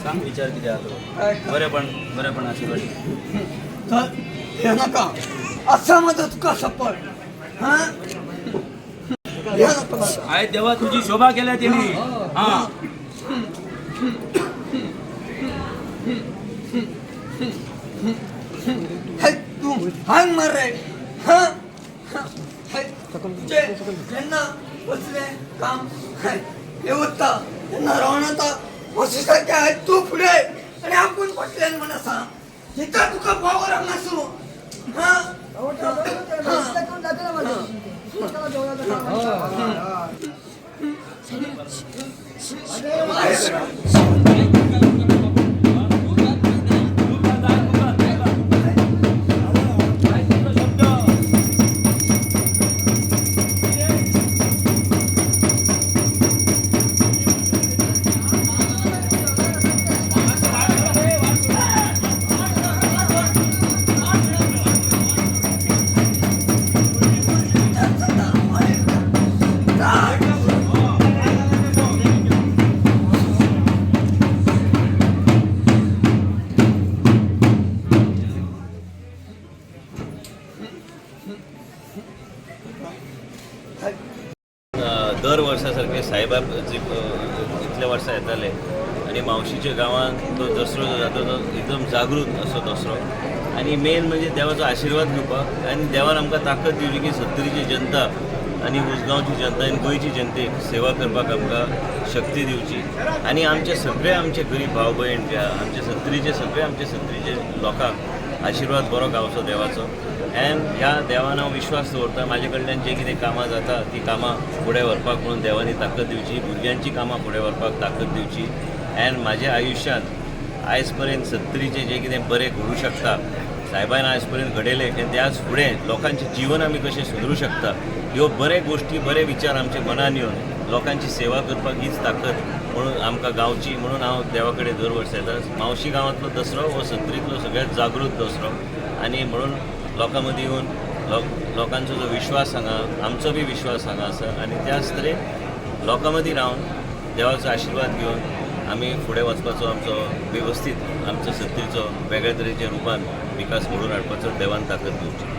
सांग विचार कितें आहा तो. बरेपण बरेपण आशिर्वाद. चल हे नका असा माझा तुका सपोर्ट. हा हे नका माझा. I देवा तुझी शोभा केल्या तेणी. हा हे तू हांग मार रे. हा हे तुझे जेन्ना वचले काम हे हे वता तेन्ना रावणाता वशिष्ठाचे आहे तू फुडें आनी आपूण फाटल्यान म्हण आसा हिका तुका पावर हांगा आसूं. हा दर वर्सा सारके साहेबा इतल्या वर्सां येताले आनी मावशीच्या गांवांत तो दसरो जो जाता तो एकदम जागृत असो दसरो. आनी मेन म्हणजे देवाचो आशिर्वाद घेवपाक आनी देवान आमकां ताकद दिवची की सत्तरीची जनता आनी उसगांवची जनता आनी गोंयची जनतेक सेवा करपाक आमकां शक्ती दिवची. आनी आमचे सगळे आमचे गरीब भाव भयण जे आहा आमचे सत्तरीचे सगळे आमचे सत्तरीचे लोकांक आशिर्वाद बरो गावचो देवाचो. एन्ड ह्या देवान हांव विश्वास दवरता म्हाजे कडल्यान जे कितें कामां जाता ती कामां फुडें व्हरपाक म्हणून देवानी ताकद दिवची, भुरग्यांची कामां फुडें व्हरपाक ताकद दिवची. एन्ड म्हाज्या आयुश्यांत आयज पर्यंत सत्तरीचें जें कितें बरें घडूं शकता सायबान आयज पर्यंत घडयलें आनी त्याच फुडें लोकांचें जिवन आमी कशें सुदरूं शकता ह्यो बरे गोश्टी बरे विचार आमच्या मनान येवन लोकांची सेवा करपाक हीच ताकद म्हणून आमकां गावची म्हणून हांव देवा कडेन दर वर्सा येता. मावशी गांवांतलो दसरो हो सत्तरींतलो सगळ्यात जागृत दसरो आनी म्हणून लोकां मदीं येवन लोकांचो जो विश्वास हांगा आमचो बी विश्वास हांगा आसा आनी त्याच तरेन लोकां मदीं रावन देवाचो आशिर्वाद घेवन आमी फुडें वचपाचो आमचो वेवस्थीत आमचो सत्तरीचो वेगळ्या तरेच्या रुपान विकास घडोवन हाडपाचो देवान ताकद दिवची.